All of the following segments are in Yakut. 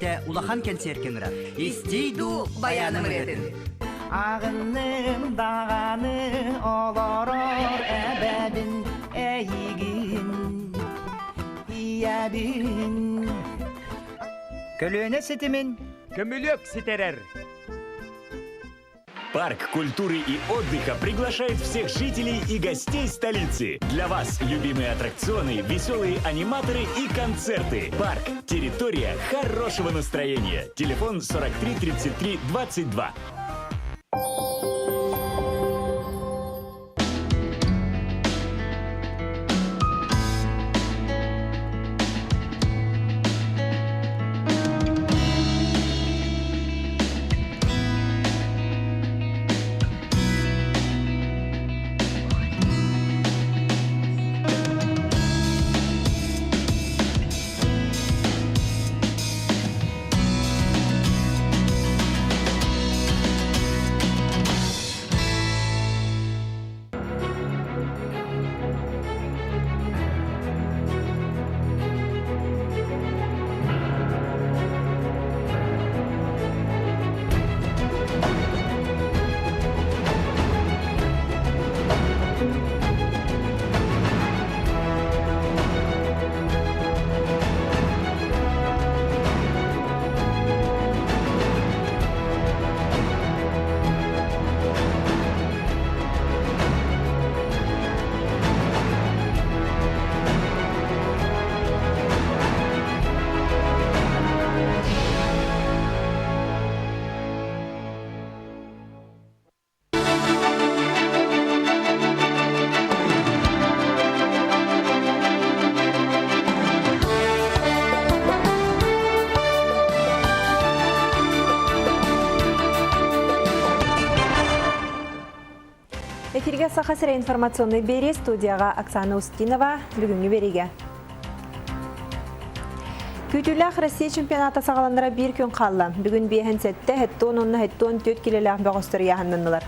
сэттэ улахан кэнсиэркэ ыҥырар. Истий дуу байааным ырыатын. Аҕынным даҕаны олорор эбэбин эйигин ийэбин. Көлүөнэ ситимин Көмүлүөк ситэрэр. Парк культуры и отдыха приглашает всех жителей и гостей столицы. Для вас любимые аттракционы, веселые аниматоры и концерты. Парк – территория хорошего настроения. Телефон 43 33 22. Эфиргэ Саха сирэ информационный биэрии студияҕа Оксана Устинова бүгүҥҥү биэриигэ. Күүтүүлээх Россия чемпионата саҕаланара биир күн хаалла. Бүгүн биэһэн сэттэ, хэттуон уонна хэттуон түөрт килэлээх бөҕөстөр ыйааһыннаннылар.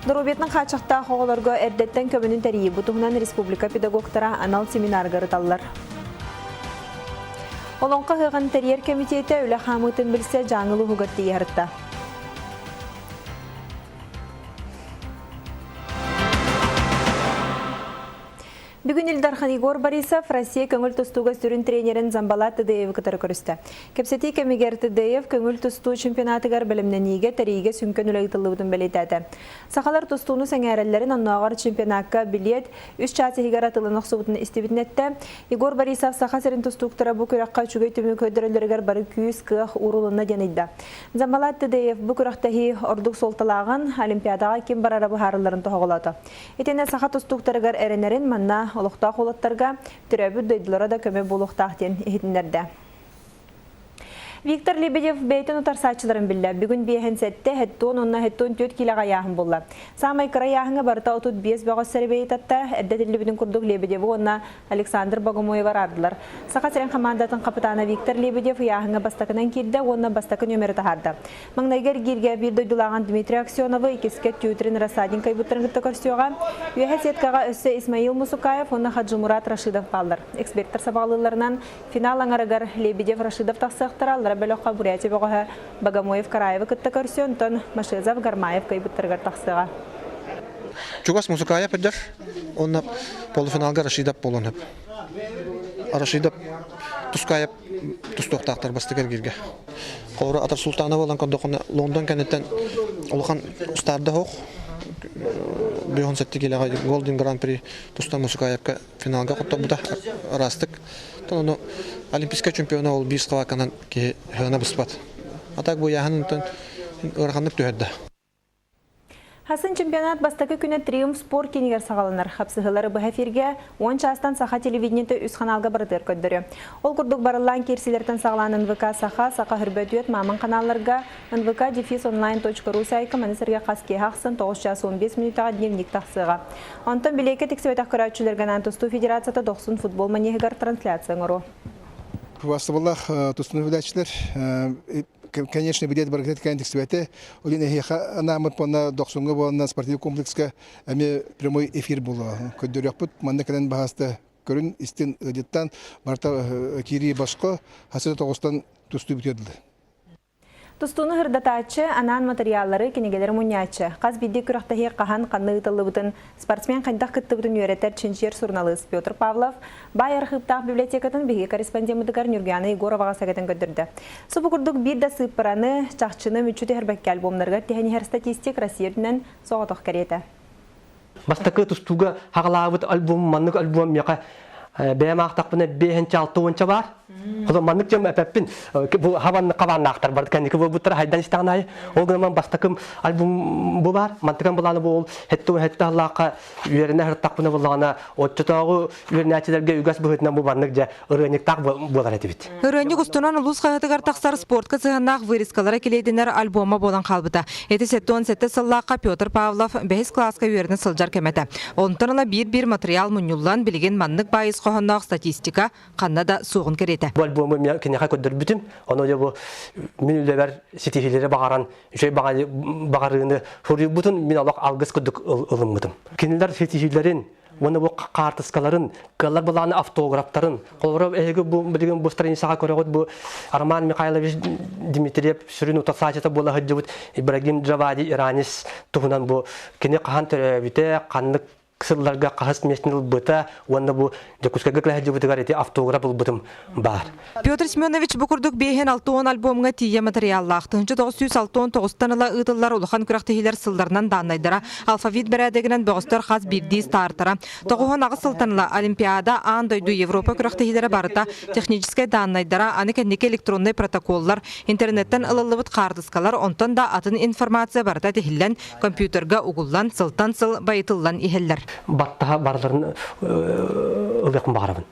Доруобуйатынан хааччахтаах оҕолорго эрдэттэн көмөнүн тэрийии бу туһунан республика педагогтара анал семинарга ырыталлар. Олоҥхо ыһыаҕын тэрийэр кэмитиэтэ үлэ хаамыытын билсэ Дьааҥы улууһугар тиийэ сырытта. Бүгүн Ил Дархан Егор Борисов Россия көҥүл тустууга сүрүн тренерин Замбалат Тыдеевы кытары көрүстэ. Кэпсэтии кэмигэр Тыдеев көҥүл тустуу чемпионатыгар бэлэмнэниигэ, тэрийиигэ сүҥкэн үлэ ыытыллыбытын бэлиэтээтэ. Сахалар тустууну сэҥээрэллэрин оннооҕор чемпионакка билиэт үс чаас иһигэр атыылана охсубутун истибитин эттэ. Егор Борисов Саха сирин тустууктара бу күрэххэ үчүгэй түмүк көрдөрөллөрүгэр бары күүс-кыах уурулунна диэн ыйда. Замбалат Тыдеев бу күрэхтэһии ордук суолталааҕын, Олимпиадаҕа ким барара быһаарылларын тоһоҕолоото. Итиннэ саха тустууктарыгар эрэнэрин манна олохтоох уолаттарга төрөөбүт дойдулара да көмө буолуохтаах диэн иһитиннэрдэ. Виктор Лебедев бэйэтин утарсааччыларын биллэ. Бүгүн биэһин сэттэ, хэттуон уонна хэттуон түөрт киилэҕэ ыйааһын булла. Саамай кыра ыйааһыҥҥа барыта 35 бөҕөс сэрэбиэйи татта. Эрдэ этиллибитин курдук Лебедевы уонна Александр Богомоевы араардылар. Саха сирин хамаандатын хапытаана Виктор Лебедев ыйааһыҥҥа бастакынан киирдэ уонна бастакы нүөмэри таһаарда. Маҥнайгы эргииргэ биир дойдулааҕын Дмитрий Аксеновы, иккискэ Тютрин Рассадин кыайбыттарын кытта көрсүөҕэ. Үөһэ сеткаҕа өссө Исмаил Мусукаев уонна Хаджимурат Рашидов бааллар. Эксперттэр сабаҕалыылларынан, финал аҥарыгар Лебедев Рашидов тахсыахтара, аллара бөлөххө Бурятия бөҕөһө Богомоев Караевы кытта көрсүө, онтон Машезов Гармаев кыайбыттарыгар тахсыаҕа. Чугас Мусукаев өддөр, онно полуфиналга Рашидов буолуон сөп. Рашидов Тускаев тустуохтаахтар бастакы эргииргэ. Холобура Атар Султанова ылан көрдөххүнэ Лондон кэнниттэн улахан устаарда суох. 57 килэҕэ Голден Гран-при тустан Мусукаевка финалга хотторбута ыраастык. Ону олимпийскай чемпиона ол биир схватканан киһи сыана быспат. А так бу ыйааһын ыараханнык түһэрдэ. Хасын чемпионат бастакы күнэ Триумф спорт киинигэр саҕаланар. Хапсыһыылары быһа эфиргэ 10 чаастан Саха телевидениетэ үс ханаалга барытыгар көрдөрүө. Ол курдук барыллаан киирсиилэртэн саҕалаан НВК Саха, Саха Хөрбөтүөт, Маман ханаалларга нвк дефис онлайн.ру сайтка маны сэргэ хас киэһэ ахсын 9 час 15 мүнүүтэҕэ дневник тахсыаҕа. Онтон билиэккэ тиксибэтэх көрөөччүлэргэ анаан тустуу федерацията Дохсун футбол манеһыгар трансляция оҥоруо. Убастабыллаах тустууну билээччилэр конечно, билет барыта кэлэн тиксибэтэ. Ол иһин эһиэхэ анааммыт уонна Дохсуҥҥа буоланна спортивный комплекска эмиэ прямой эфир буолуо. Көрдөрүөхпүт. Манна кэлэн баһаста Көрүн истин ыдыттан барта киирии босхо хасыта тоҕустан тустуу бүтүөрдүлэр. Тустууну сырдатааччы, анаан матырыйааллары, кинигэлэри мунньааччы, хас биирдии күрэхтэһии хаһан ханна ыытыллыбытын, спортсмен хайдах кыттыбытын үөрэтэр чинчийэр суруналыыс Петр Павлов баай архыыптаах библиотекатын биһиги корреспондеммытыгар Нюргуяна Егороваҕа сэгэтэн көрдөрдө. Субу курдук биир да сыыппараны, чахчыны мүччү түһэрбэккэ альбомнарыгар тиһэн иһэр статистик Россия үрдүнэн соҕотох кэриэтэ. Бастакы тустууга хаҕалаабыт альбом маннык альбом миэхэ бэйэм аахтахпына биэһинчэ алта уонча баар. Холо маннык дьон эпэппин бу хабанны хабаннаахтар бар кэнники буолбуттара хайдан истэҕин аайы. Ол гынан бастакым альбом бу бар. Мантыкан былааны бу ол хетте хетте аллаахха үөрэнэ сырыттахпына буллаҕына оччотооҕу үөрэнээччилэргэ үгэс быһыытынан бу маннык дьэ ырыанньыктаах буолар этибит. Ырыанньык устунан улуус хаһыатыгар тахсар спортка сыһыаннаах вырезкалара килиэйдэнэр альбома буолан хаалбыта. Ити 77 сыллаахха Петр Павлов бэһис кылааска үөрэнэ сылдьар кэмэ этэ. Онтон ыла биир-биир матырыйаал мунньуллан, билигин маннык баай ис хоһоонноох статистика ханна да суоҕун кэриэтэ. Бу альбому мен киниэхэ көрдөрбүтүм. Ону дьэ бу мин үлэбэр ситиһиилэри баҕаран, үчүгэй баҕарыыны суруйбутун мин олох алгыс курдук ылыммытым. Кинилэр ситиһиилэрин уонна бу хаартыскаларын, кыаллар былааны автографтарын, холобура эһиги бу билигин бу страницаҕа көрөҕүт бу Роман Михайлович Дмитриев сүрүн утарсааччыта буола сылдьыбыт Ибрагим Джавади Иранис туһунан бу кини хаһан төрөөбүтэ, ханнык сылларга хаһыс миэстэни ылбыта уонна бу Дьокуускайга кэлэ сылдьыбытыгар ити автограф ылбытым баар. Петр Семенович бу курдук биэһин 60 альбомҥа тиийэ матырыйааллаах 1969-тан ыла ыытыллар улахан күрэхтэһиилэр сылларынан дааннайдара, алфавит бэрээдэгинэн бөҕөстөр хас биирдии стартара, 98 сылтан ыла Олимпиада, аан дойду, Европа күрэхтэһиилэрэ барыта техническэй дааннайдара, аны кэнники электроннай протоколлар, интернеттэн ылыллыбыт хаартыскалар, онтон да атын информация барыта тиһиллэн, компьютерга угуллан, сылтан сыл байытыллан иһэллэр. Баттаһа барыларын ылыахпын баҕарабын.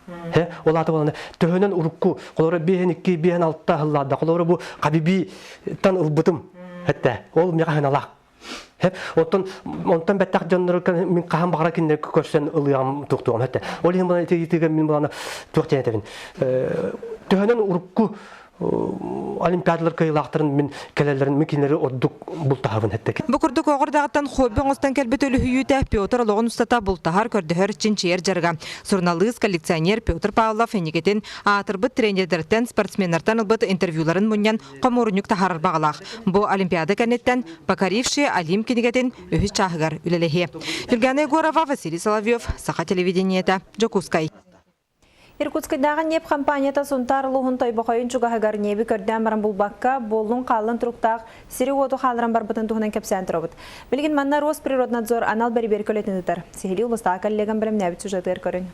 Ол аата буолан төһөнөн урукку холоро биэһин икки биэһин алта сыллаада холоро бу хабибитан ылбытым хэтте ол миэхэ хыналаах оттон онтон бэттэх дьоннору мин хаһан баҕара кинилэр көрсөн ылыам туохтуом хэтте ол иһин буолан ити мин булана туох диэн этэбин төһөнөн урукку олимпиадалар кыайыылаахтарын мин кэлэллэрин мин кинилэри ордук бултаһабын эттек. Бу курдук оҕордаҕыттан хобби оҥостон кэлбит үлүһүйүүтэ Петр олоҕун устата бултаһар, көрдөһөр, чинчийэр дьарыга. Суруналыыс, коллекционер Петр Павлов инникитин аатырбыт тренердэртэн, спортсменнартан ылбыт интервьюларын мунньан хомуурунньук таһаарар баҕалаах. Бу Олимпиада кэнниттэн «Покорившие Олимп» кинигэтин үһүс чааһыгар үлэлэһиэ. Нюргана Егорова, Василий Соловьев, Саха телевидениета, Дьокуускай. Иркутскайдааҕы ньиэп компанията Сунтаар улууһун Тойбохойун чугаһыгар ньиэби көрдөөн баран булбакка, буоллун-хааллын туруктаах сири-уоту хаалларан барбытын туһунан кэпсээн турабыт. Билигин манна Росприроднадзор анал бэрэбиэркэ үлэтин ыытар. Сиһилии улуустааҕы коллегам бэлэмнээбит сюжетыгар көрүҥ.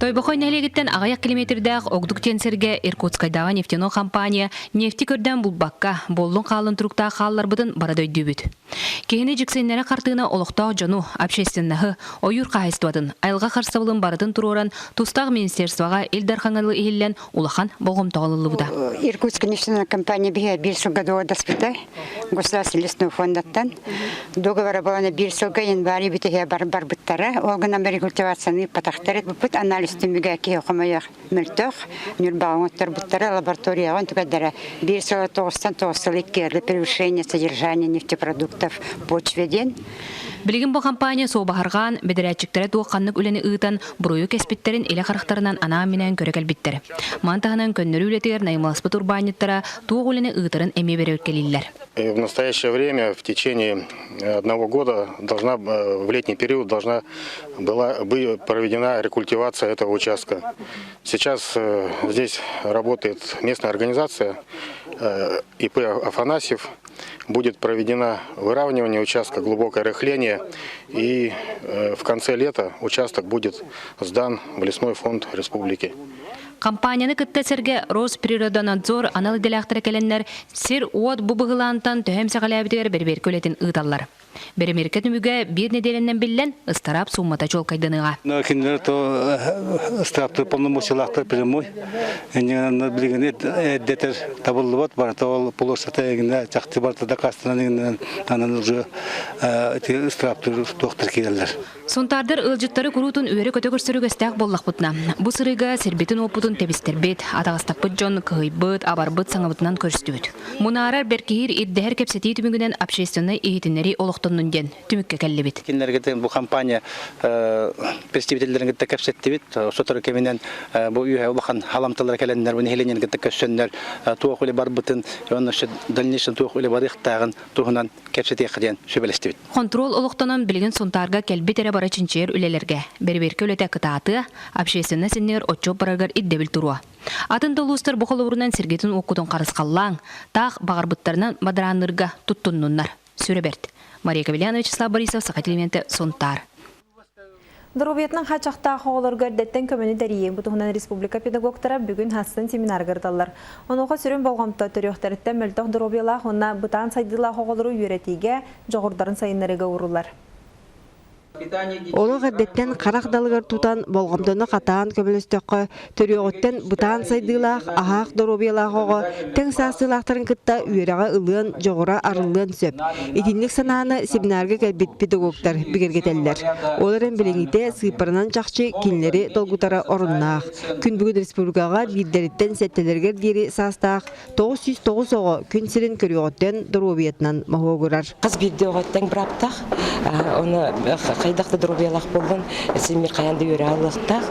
Тойбохой нэһилиэгиттэн аҕыйах километрдаах Огдук диэн сиргэ Иркутскайдааҕы нефтяной компания нефти көрдөөн булбакка, буоллун-хааллын туруктаах хаалларбытын бары да өйдүүбүт. Киһини дьиксиннэрэ хартыына олохтоох дьону, общественноһы, ойуур хаһаайыстыбатын, айылҕа харыстабылын барытын туруоран, тустаах министерствоҕа Ил Дархаҥа иһиллэн улахан болҕомтоҕо ылыллыбыта. Иркутская нефтяная компания биһиэ биир сылга договордаспыта Государственный лесной фондаттан. Договора была биир сылга январь бүтүһэ барбыттара. Ол гынан рекультивацияны патахтар буппут анализ түмүгэ киһи хомойох мөлтөх Ньурбаҕа оҥотторбуттара лабораторияҕа онтукайдара биир сыла тоҕустан тоҕус сыл иккиэрли превышение содержания нефтепродуктов почве диэн. Билигин бу компания суобаһарҕаан, бэдэрээччиктэрэ туох-ханнык үлэни ыытан, буруйу кэспиттэрин илэ харахтарынан анаан-минээн көрө кэлбиттэр. Маны таһынан көннөрүү үлэтигэр наймыласпыт урбаанньыттара туох үлэни ыытарын эмиэ бэрэбиэркэлииллэр. В настоящее время в течение одного года должна, в летний период должна была быть проведена рекультивация этого участка. Сейчас здесь работает местная организация ИП Афанасьев. Будет проведено выравнивание участка, глубокое рыхление. И в конце лета участок будет сдан в лесной фонд республики. Компанияны кытта сэргэ Росприродонадзор анал идэлээхтэрэ кэлэннэр сир-уот бу быһылаантан төһө эмсэҕэлээбитигэр бэрэбиэркэ үлэтин ыыталлар. Бэрэбиэркэ түмүгэ биир нэдиэлэнэн биллэн, ыстараап сууммата чуолкайданыаҕа. Кинилэр то ыстарааптар полномочиялаахтар прямой. Иннинэ билигин эрдэтэр табыллыбат барыта ол полосата эгинэ чахчы барыта дакаастанан игинэн анан уже ыстарааптар туохтар киирэллэр. Сунтаардар ыалдьыттары куруутун үөрэ-көтө көрсөр үгэстээх буоллахпытына, бу сырыыга сирбитин-уоппутун тэбистэрбит, атаҕастаппыт дьон кыһыйбыт, абарбыт саҥабытынан көрүстүбүт. Мунаарар бэркиһиир ирдэһэр кэпсэтии түмүгүнэн общественнай иһитиннэрии олохтоннун диэн түмүккэ кэллибит. Кинилэргэ бу компания представителлэрин кытта кэпсэттибит. Сотору кэминэн бу үөһэ улахан халамталара кэлэннэр, бу нэһилиэнньэни кытта көрсөннөр туох үлэ барбытын, уонна дальнейшем туох үлэ барыахтааҕын туһунан кэпсэтиэххэ диэн сүбэлэстибит. Хонтуруол олохтонон билигин Сунтаарга кэлбит эрэ бары чинчийэр үлэлэргэ, бэрэбиэркэ үлэтэ кытаатыа, общественность иннигэр отчуот барарыгар ирдэбил туруо. Атын да улуустар бу холобурунан сиргитин-уоккутун харысхаллааҥ, таах баҕарбыттарынан бадараанныырга туттуннуннар. Сүрэ бэрт. Мария Кавеляна, Вячеслав Борисов, Саха телевидениетэ, Сунтаар. Доруобуйатынан хааччахтаах оҕолорго эрдэттэн көмөнү тэрийии бу туһунан республика педагогтара бүгүн хассын семинарга ырыталлар. Онуоха сүрүн болҕомто төрүөхтэриттэн мөлтөх доруобуйалаах уонна бытаан сайдыылаах оҕолору үөрэтиигэ, дьоҕурдарын сайыннарыыга ууруллар. Олох эрдэттэн харах далыгар тутан, болҕомтону хатаан көмөлөстөххө, төрүөҕүттэн бытаан сайдыылаах, аһаах доруобуйалаах оҕо тэҥ саастыылаахтарын кытта үөрэҕи ылыан, дьоҕура арыллыан сөп. Итинник санааны семинарга кэлбит педагогтар бигэргэтэллэр. Ол эрэн билиҥҥитэ сыыппаранан чахчы кинилэри долгутара оруннаах. Күн бүгүн республикаҕа биирдэриттэн сэттэлэригэр диэри саастаах 909 оҕо күн сирин көрүөҕүттэн доруобуйатынан моһуогурар. Хас биирдии оҕо тэҥ бырааптаах, оны хайдах да доруобуйалаах буоллун, син хайаан да үөрэ алыахтаах.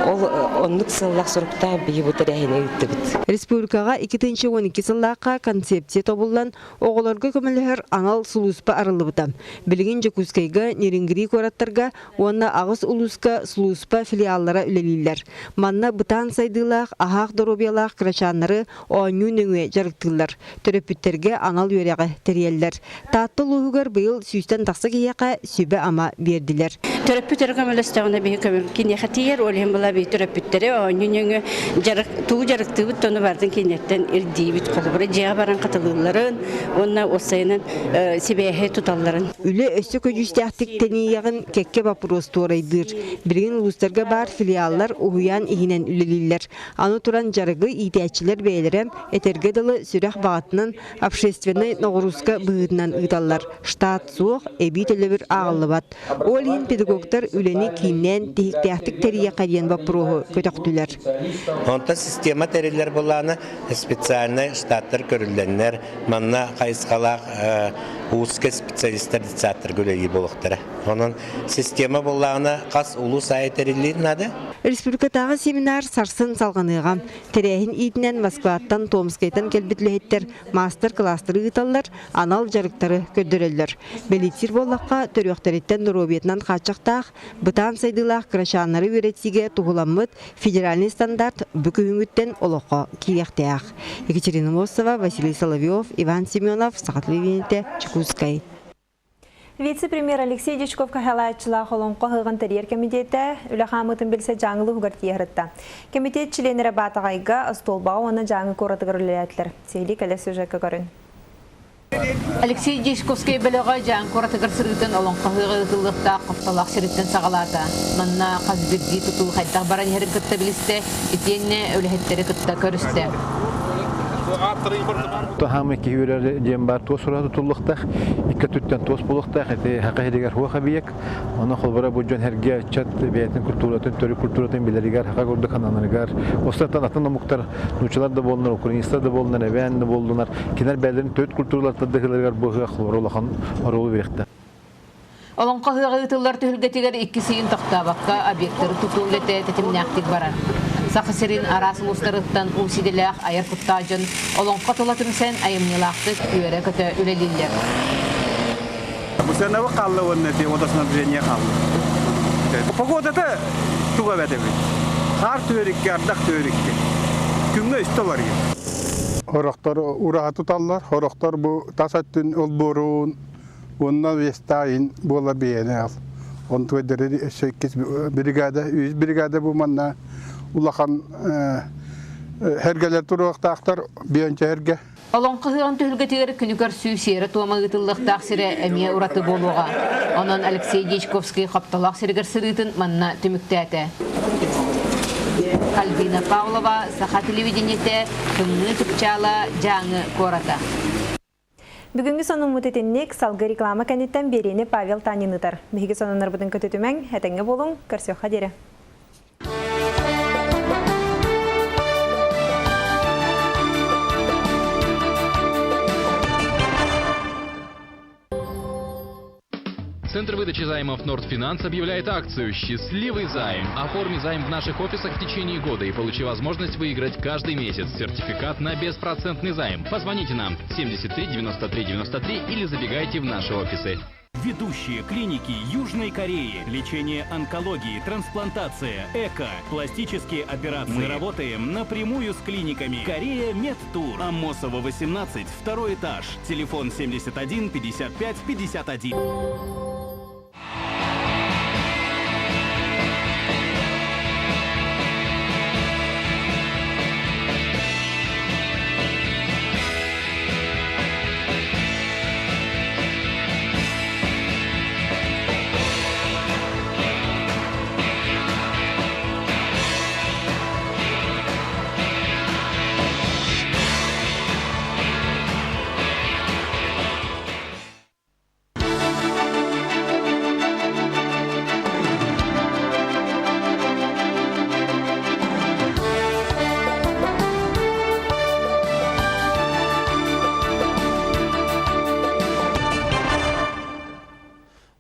Ол оннук сыаллаах соруктаах биһи бу тэрээһини ыыттыбыт. Республикаҕа 2012 сыллаахха концепция тобуллан, оҕолорго көмөлөһөр анал сулууспа арыллыбыта. Билигин Дьокуускайга, Нерюнгри куораттарга уонна аҕыс улууска сулууспа филиаллара үлэлииллэр. Манна бытаан сайдыылаах, аһаах доруобуйалаах кырачааннары оонньуу нөҥүө дьарыктыыллар, төрөппүттэргэ анал үөрэҕи тэрийэллэр. Таатта улууһугар быйыл сүүстэн тахса киһиэхэ сүбэ-ама биэрдилэр. Төрөппүт эрэ көмөлөстөҕүнэ биһи көмөл киниэхэ тиийэр, ол иһин була биһи төрөппүттэри оонньуу нөҥүө дьарык тугу дьарыктыыбыт да ону барытын кинилэртэн ирдиибит. Холобура дьиэҕэ баран хатылыылларын уонна уопсайынан сибээһи туталларын. Үлэ өссө көдьүүстээхтик тэнийиэҕин кэккэ боппуруос туорайдыыр. Билигин улуустарга баар филиаллар уһуйаан иһинэн үлэлииллэр. Аны туран дьарыгы иитээччилэр бэйэлэрэ этэргэ дылы сүрэх баҕатынан общественнай ноҕурууска быһыытынан ыыталлар. Штат суох, эбии төлөбүр ааҕыллыбат. Ол иһин педагогтар үлэни кииннээн тиһиктээхтик тэрийиэххэ диэн боппуруоһу көтөхтүлэр. Онтон система тэриллэр былаана специальнай штаттар көрүллэннэр, манна хайысхалаах узкий специалистар детсадтарга үлэлиир буолуохтара. Онон система буоллаҕына хас улуус аайы тэриллиир наада. Республикатааҕы семинар сарсын салҕаныаҕа. Тэрээһин иитинэн Москваттан, Томскайтан кэлбит үлэһиттэр маастар-кылаастары ыыталлар, анал дьарыктары көрдөрөллөр. Бэлиэтиир буоллахха, төрүөхтэриттэн доруобуйатынан хааччахтаах, бытаан сайдыылаах кырачааннары үөрэтиигэ туһуламмыт федеральнай стандарт бу күһүҥҥүттэн олоххо киириэхтээх. Екатерина Мосова, Василий Соловьев, Иван Семенов, Саха телевидениетэ, Чекускай. Вице-премьер Алексей Дьячков каһалааччылаах Олоҥхо ыһыаҕын тэрийэр кэмитиэтэ үлэ хаамыытын билсэ Дьааҥы улууһугар тиийэ Кэмитиэт чилиэннэрэ Баатаҕайга, Остуолбаҕа уонна Дьааҥы куоратыгар үлэлээтилэр. Сиһилии кэлэр сюжекка көрүн. Алексей Дьячковскай бөлөҕө Дьааҥы куоратыгар сырыытын Олоҥхо ыһыаҕа ыытыллыахтаах Хоптолоох сириттэн саҕалаата. Манна хас биирдии тутуу хайдах баран иһэрин кытта билистэ, итиэннэ үлэһиттэри кытта көрүстэ. Хаамай киһи үөрэр диэн баар туос ураһа тутуллуохтаах, икки өттүттэн туос буолуохтаах, ити хака иһигэр хуох эбийэк. Онон холбора бу дьон эргэ ыччат бэйэтин культуратын, төрүт культуратын билэригэр, хака курдук ананарыгар, остатан атын омуктар, нуучалар да буоллунар, украинецтар да буоллунар, эбээн да буоллунар, кинилэр бэйэлэрин төрүт культураларыттан дыһыыларыгар бу ыһыах холобура улахан оруолу бириэхтэ. Олоҥхо ыһыаҕа ыытыллар түһүлгэтигэр иккис ыйын тохтообокко объектары тутуу үлэтэ тэтимнээхтик барар. Саха сирин араас улуустарыттан уус идэлээх айар куттаах дьон олоҥхо тула түмсэн айымньылаахтык үөрэ-көтө үлэлииллэр. Сыанабы хаалла уонна водоснабжение хаалла. Погодата туга эбэтэбит. Хаар түөрикке, ардах түөрикке. Күҥҥэ үстэ уларыйар. Хорохтор ураһа туталлар, хорохтор бу тас өттүн олбуорун уонна вестайын буола биэни ал. Онтуга дэрери өссө иккис бригада, үс бригада бу манна улахан хергелер туруохтаахтар, биэнчэ херге. Олоҥхо ыһыаҕын түһүлгэтигэр күнү көрсүү сиэрэ-туома ыытыллыахтаах сирэ эмиэ ураты буолуоҕа. Онон Алексей Дьячковский Хоптолоох сиригэр сырыытын манна түмүктээтэ. Альбина Павлова, Саха телевидениетэ, Тымныы Чыпчаала, Дьааҥы куората. Бүгүҥҥү сонуммут итинник, салгыы реклама кэнниттэн биэриини Павел Танин ыытар. Биһиги сонуннарбытын көтүтүмэҥ, этэҥҥэ буолуҥ, көрсүөххэ диэри. выдачи займов «Нордфинанс» объявляет акцию «Счастливый займ». Оформи займ в наших офисах в течение года и получи возможность выиграть каждый месяц сертификат на беспроцентный займ. Позвоните нам 73 93 93 или забегайте в наши офисы. Ведущие клиники Южной Кореи. Лечение онкологии, трансплантация, эко, пластические операции. Мы работаем напрямую с клиниками. Корея Медтур. Амосова 18, второй этаж. Телефон 71 55 51.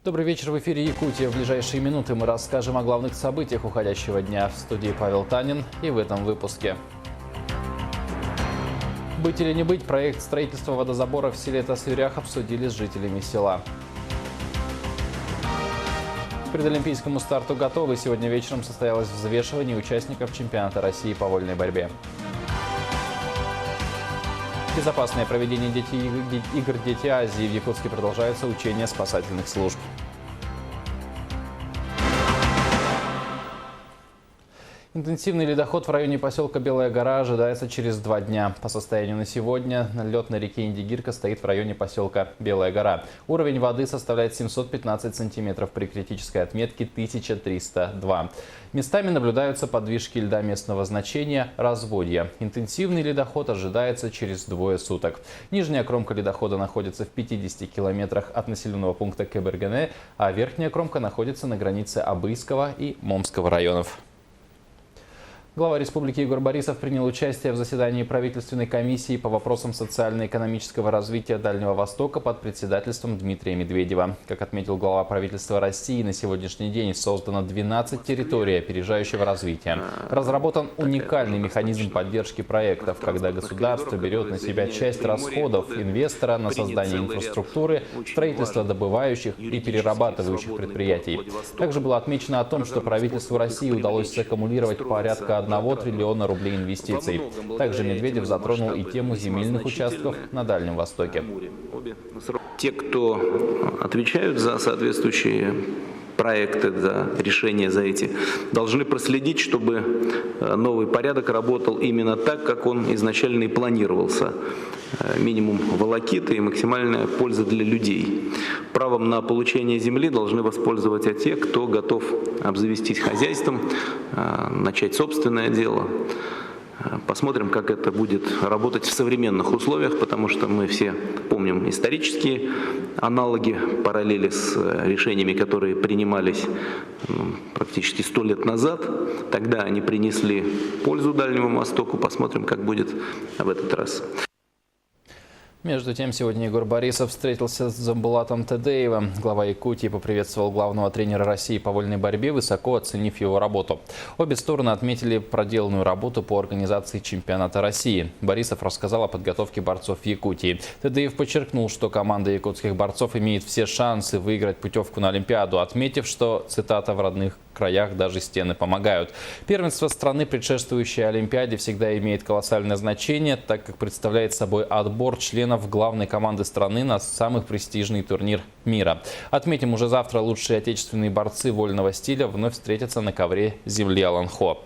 Добрый вечер в эфире Якутия. В ближайшие минуты мы расскажем о главных событиях уходящего дня. В студии Павел Танин и в этом выпуске. Быть или не быть, проект строительства водозабора в селе Тасвирях обсудили с жителями села. К предолимпийскому старту готовы. Сегодня вечером состоялось взвешивание участников чемпионата России по вольной борьбе. Безопасное проведение игр «Дети Азии» в Якутске продолжаются учения спасательных служб. Интенсивный ледоход в районе поселка Белая гора ожидается через два дня. По состоянию на сегодня лед на реке Индигирка стоит в районе поселка Белая гора. Уровень воды составляет 715 сантиметров при критической отметке 1302. Местами наблюдаются подвижки льда местного значения разводья. Интенсивный ледоход ожидается через двое суток. Нижняя кромка ледохода находится в 50 километрах от населенного пункта Кебергене, а верхняя кромка находится на границе Абыйского и Момского районов. Глава республики Егор Борисов принял участие в заседании правительственной комиссии по вопросам социально-экономического развития Дальнего Востока под председательством Дмитрия Медведева. Как отметил глава правительства России, на сегодняшний день создано 12 территорий опережающего развития. Разработан уникальный механизм поддержки проектов, когда государство берет на себя часть расходов инвестора на создание инфраструктуры, строительство добывающих и перерабатывающих предприятий. Также было отмечено о том, что правительству России удалось саккумулировать порядка 1 триллиона рублей инвестиций. Также Медведев затронул и тему земельных участков на Дальнем Востоке. Те, кто отвечают за соответствующие проекты, за решения за эти, должны проследить, чтобы новый порядок работал именно так, как он изначально и планировался. Минимум волокиты и максимальная польза для людей. Правом на получение земли должны воспользоваться те, кто готов обзавестись хозяйством, начать собственное дело. Посмотрим, как это будет работать в современных условиях, потому что мы все помним исторические аналоги, параллели с решениями, которые принимались практически 100 лет назад. Тогда они принесли пользу Дальнему Востоку. Посмотрим, как будет в этот раз. Между тем, сегодня Егор Борисов встретился с Замбулатом Тедеевым. Глава Якутии поприветствовал главного тренера России по вольной борьбе, высоко оценив его работу. Обе стороны отметили проделанную работу по организации чемпионата России. Борисов рассказал о подготовке борцов в Якутии. Тедеев подчеркнул, что команда якутских борцов имеет все шансы выиграть путевку на Олимпиаду, отметив, что, цитата, «в родных краях даже стены помогают». Первенство страны, предшествующее Олимпиаде, всегда имеет колоссальное значение, так как представляет собой отбор членов главной команды страны на самый престижный турнир мира. Отметим, уже завтра лучшие отечественные борцы вольного стиля вновь встретятся на ковре земли Аланхо.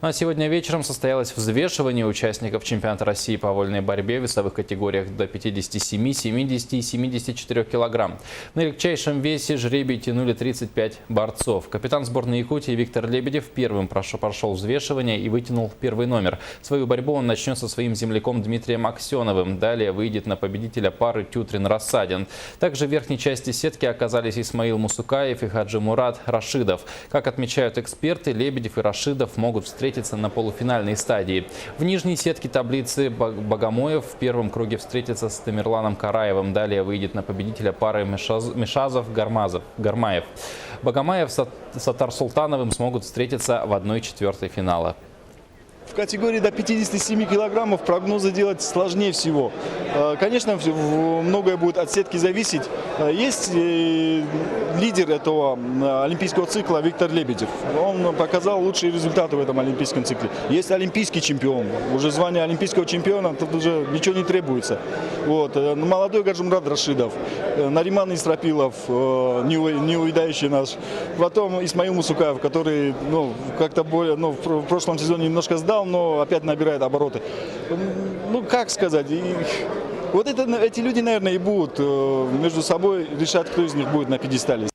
Ну а сегодня вечером состоялось взвешивание участников чемпионата России по вольной борьбе в весовых категориях до 57, 70 и 74 килограмм. На легчайшем весе жребий тянули 35 борцов. Капитан сборной Якутии Виктор Лебедев первым прошел взвешивание и вытянул первый номер. Свою борьбу он начнет со своим земляком Дмитрием Аксеновым. Далее выйдет на победителя пары Тютрин-Рассадин. Также в верхней части сетки оказались Исмаил Мусукаев и Хаджи Мурат Рашидов. Как отмечают эксперты, Лебедев и Рашидов могут встретиться встретиться на полуфинальной стадии. В нижней сетке таблицы Богомоев в первом круге встретится с Тамерланом Караевым. Далее выйдет на победителя пары Мишазов-Гармаев. Богомаев с Атар-Султановым смогут встретиться в 1/4 финала. В категории до 57 килограммов прогнозы делать сложнее всего. Конечно, многое будет от сетки зависеть. Есть лидер этого олимпийского цикла Виктор Лебедев. Он показал лучшие результаты в этом олимпийском цикле. Есть олимпийский чемпион. Уже звание олимпийского чемпиона, тут уже ничего не требуется. Вот. Молодой Гаджимурад Рашидов, Нариман Исрапилов, неувядающий наш. Потом Исмаил Мусукаев, который, ну, как-то более, ну, в прошлом сезоне немножко сдал, но опять набирает обороты. Ну, как сказать, и вот это, эти люди, наверное, и будут между собой решать, кто из них будет на пьедестале.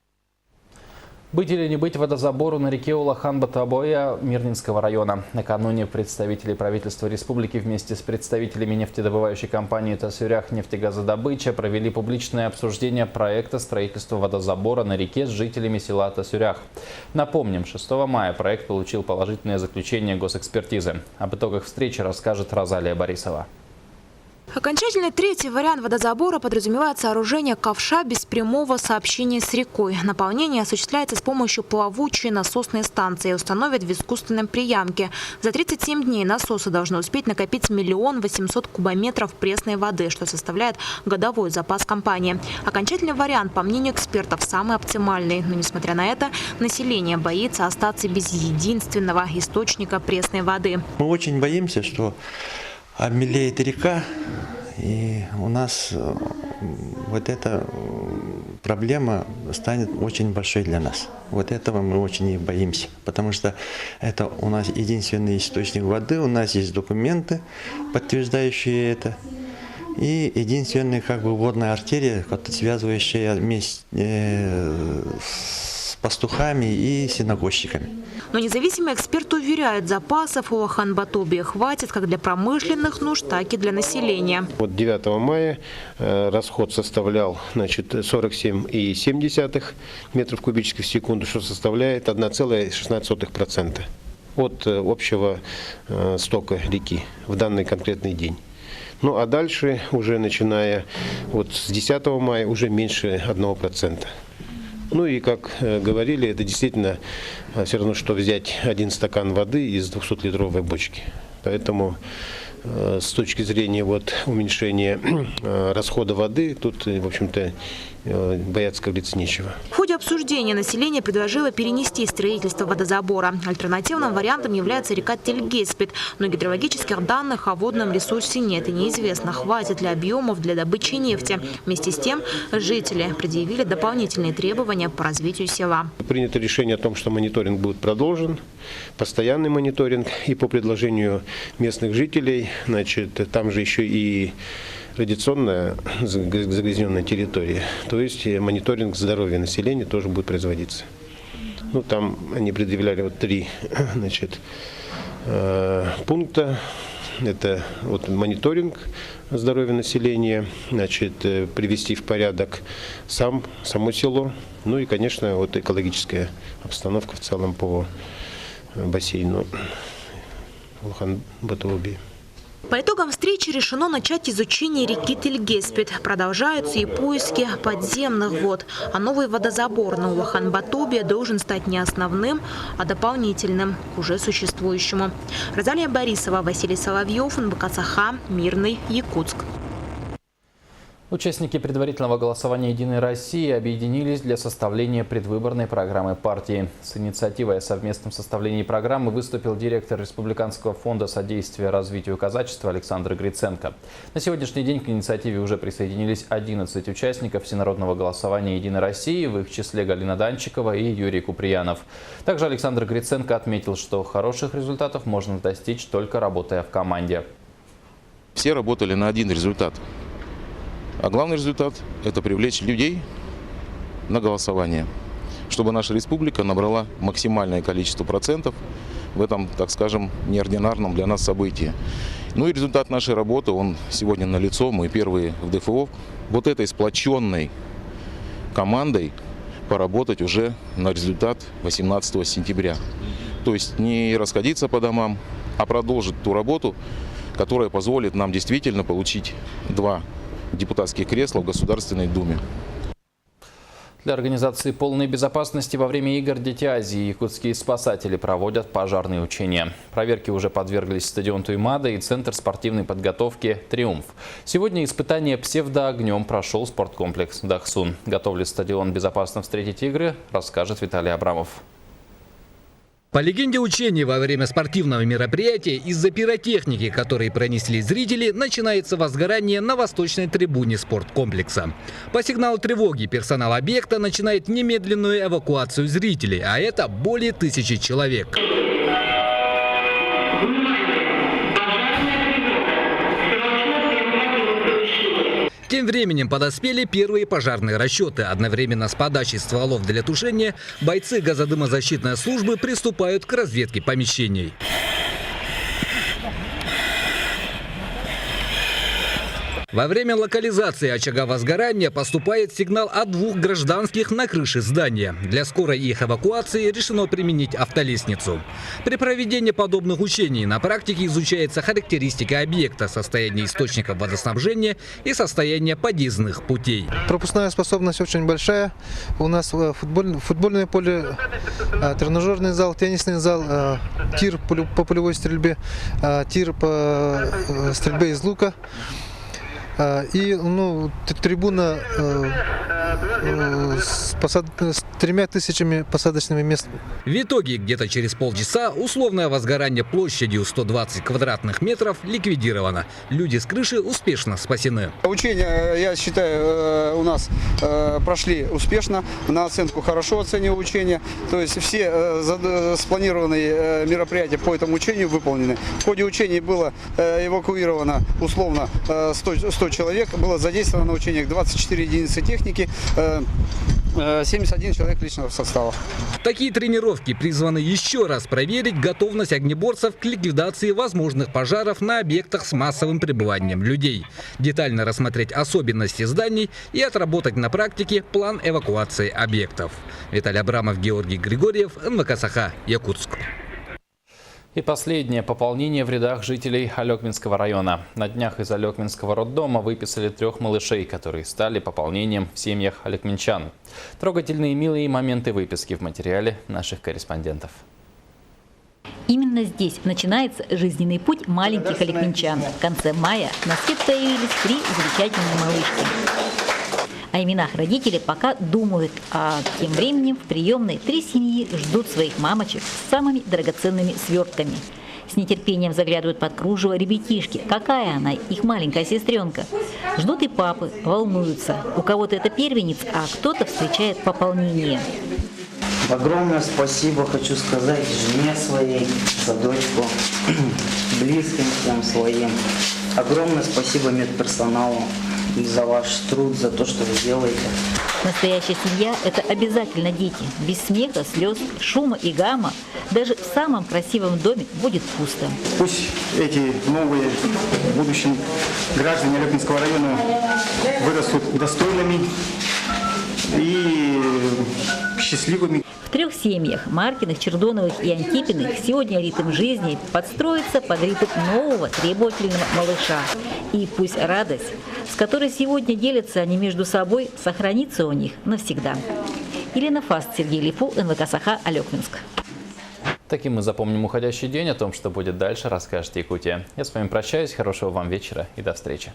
Быть или не быть водозабору на реке Улахан-Батобая Мирнинского района. Накануне представители правительства республики вместе с представителями нефтедобывающей компании «Тасюрях нефтегазодобыча» провели публичное обсуждение проекта строительства водозабора на реке с жителями села Тасюрях. Напомним, 6 мая проект получил положительное заключение госэкспертизы. Об итогах встречи расскажет Розалия Борисова. Окончательный третий вариант водозабора подразумевает сооружение ковша без прямого сообщения с рекой. Наполнение осуществляется с помощью плавучей насосной станции. Установят в искусственном приямке. За 37 дней насосы должны успеть накопить 1 800 000 кубометров пресной воды, что составляет годовой запас компании. Окончательный вариант, по мнению экспертов, самый оптимальный. Но, несмотря на это, население боится остаться без единственного источника пресной воды. Мы очень боимся, что обмелеет река, и у нас вот эта проблема станет очень большой для нас. Вот этого мы очень и боимся, потому что это у нас единственный источник воды, у нас есть документы, подтверждающие это. И единственная как бы водная артерия, связывающая вместе с пастухами и сенокосчиками. Но независимые эксперты уверяют, запасов у Улахан-Батобия хватит как для промышленных нужд, так и для населения. Вот 9 мая расход составлял, значит, 47,7 метров кубических в секунду, что составляет 1,16% от общего стока реки в данный конкретный день. Ну а дальше, уже начиная вот с 10 мая, уже меньше 1%. Ну и, как говорили, это действительно все равно, что взять один стакан воды из 200-литровой бочки. Поэтому с точки зрения вот уменьшения расхода воды, тут, в общем-то, бояться, как говорится, нечего. В ходе обсуждения население предложило перенести строительство водозабора. Альтернативным вариантом является река Тельгеспит. Но гидрологических данных о водном ресурсе нет. И неизвестно, хватит ли объемов для добычи нефти. Вместе с тем, жители предъявили дополнительные требования по развитию села. Принято решение о том, что мониторинг будет продолжен, постоянный мониторинг. И по предложению местных жителей, значит, там же еще и радиационная загрязненная территория, то есть мониторинг здоровья населения тоже будет производиться. Ну, там они предъявляли вот 3, значит, пункта. Это вот мониторинг здоровья населения, значит, привести в порядок само село, ну и, конечно, вот экологическая обстановка в целом по бассейну Улахан-Батобии. По итогам встречи решено начать изучение реки Тельгеспит. Продолжаются и поиски подземных вод. А новый водозабор на Улахан-Батобе должен стать не основным, а дополнительным к уже существующему. Розалия Борисова, Василий Соловьев, НБК Саха, Мирный, Якутск. Участники предварительного голосования «Единой России» объединились для составления предвыборной программы партии. С инициативой о совместном составлении программы выступил директор Республиканского фонда содействия развитию казачества Александр Гриценко. На сегодняшний день к инициативе уже присоединились 11 участников всенародного голосования «Единой России», в их числе Галина Данчикова и Юрий Куприянов. Также Александр Гриценко отметил, что хороших результатов можно достичь только работая в команде. Все работали на один результат. А главный результат – это привлечь людей на голосование, чтобы наша республика набрала максимальное количество процентов в этом, так скажем, неординарном для нас событии. Ну и результат нашей работы, он сегодня налицо, мы первые в ДФО. Вот этой сплоченной командой поработать уже на результат 18 сентября. То То есть не расходиться по домам, а продолжить ту работу, которая позволит нам действительно получить два депутатских кресла в Государственной Думе. Для организации полной безопасности во время игр «Дети Азии» якутские спасатели проводят пожарные учения. Проверке уже подверглись стадион Туймада и Центр спортивной подготовки «Триумф». Сегодня испытание псевдоогнем прошел спорткомплекс «Дохсун». Готов ли стадион безопасно встретить игры, расскажет Виталий Абрамов. По легенде учений, во время спортивного мероприятия из-за пиротехники, которые пронесли зрители, начинается возгорание на восточной трибуне спорткомплекса. По сигналу тревоги персонал объекта начинает немедленную эвакуацию зрителей, а это более 1000 человек. Тем временем подоспели первые пожарные расчеты. Одновременно с подачей стволов для тушения бойцы газодымозащитной службы приступают к разведке помещений. Во время локализации очага возгорания поступает сигнал о двух гражданских на крыше здания. Для скорой их эвакуации решено применить автолестницу. При проведении подобных учений на практике изучается характеристика объекта, состояние источников водоснабжения и состояние подъездных путей. Пропускная способность очень большая. У нас футбольное поле, тренажерный зал, теннисный зал, тир по полевой стрельбе, тир по стрельбе из лука. И трибуна с 3000 посадочными местами. В итоге где-то через полчаса условное возгорание площадью 120 квадратных метров ликвидировано. Люди с крыши успешно спасены. Учения, я считаю, у нас прошли успешно. На оценку хорошо оцениваю учения. То есть все спланированные мероприятия по этому учению выполнены. В ходе учений было эвакуировано условно 100 человек, было задействовано на учениях 24 единицы техники, 71 человек личного состава. Такие тренировки призваны еще раз проверить готовность огнеборцев к ликвидации возможных пожаров на объектах с массовым пребыванием людей, детально рассмотреть особенности зданий и отработать на практике план эвакуации объектов. Виталий Абрамов, Георгий Григорьев, НВК Саха, Якутск. И последнее пополнение в рядах жителей Олекминского района. На днях из Олекминского роддома выписали 3 малышей, которые стали пополнением в семьях олекминчан. Трогательные и милые моменты выписки в материале наших корреспондентов. Именно здесь начинается жизненный путь маленьких олекминчан. В конце мая на свет появились 3 замечательные малышки. О именах родители пока думают, а тем временем в приемной 3 семьи ждут своих мамочек с самыми драгоценными свертками. С нетерпением заглядывают под кружево ребятишки. Какая она, их маленькая сестренка. Ждут и папы, волнуются. У кого-то это первенец, а кто-то встречает пополнение. Огромное спасибо хочу сказать жене своей за дочку, близким всем своим. Огромное спасибо медперсоналу за ваш труд, за то, что вы делаете. Настоящая семья – это обязательно дети. Без смеха, слез, шума и гамма даже в самом красивом доме будет пусто. Пусть эти новые в будущем граждане Олекминского района вырастут достойными и счастливыми. В 3 семьях – Маркиных, Чердоновых и Антипиных – сегодня ритм жизни подстроится под ритм нового требовательного малыша. И пусть радость, с которой сегодня делятся они между собой, сохранится у них навсегда. Елена Фаст, Сергей Липу, НВК Саха, Олекминск. Таким мы запомним уходящий день. О том, что будет дальше, расскажет Якутия. Я с вами прощаюсь. Хорошего вам вечера и до встречи.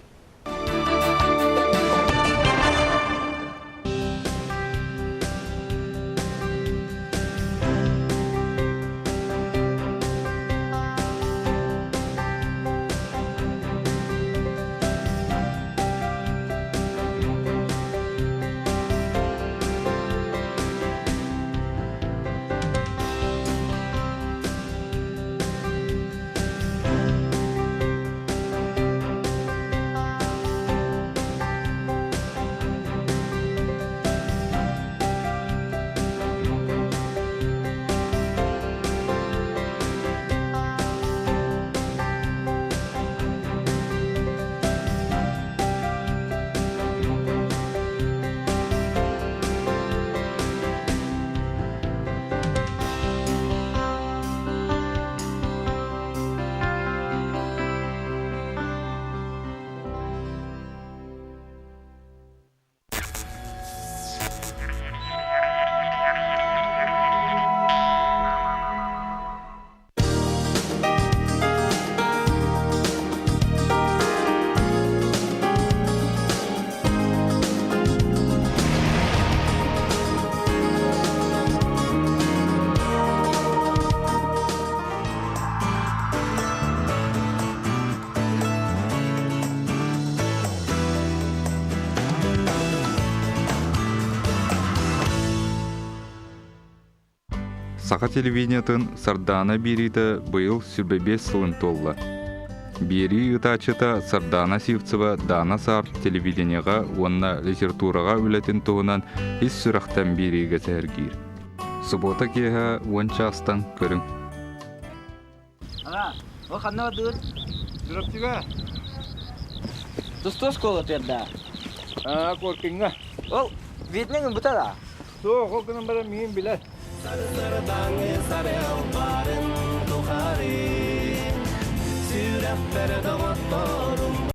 Саха телевидениетын Сардаана биэриитэ быйыл 25 сылын туолла. Биэрии ыытааччыта Сардаана Сивцева Даана Саар телевидениеҕа уонна литератураҕа үлэтин туһунан ис сүрэхтэн биэриигэ сэһэргиир. Субуота киэһэ уон чаастан көрүҥ. Ага, ол ханна бардыгыт? Чурапчыга. Тустуу оскуолатыгар да? Аа, Коркиҥҥа. Ол Витнеҥ ылбыта да? Суох, ол гынан баран миигин билэр.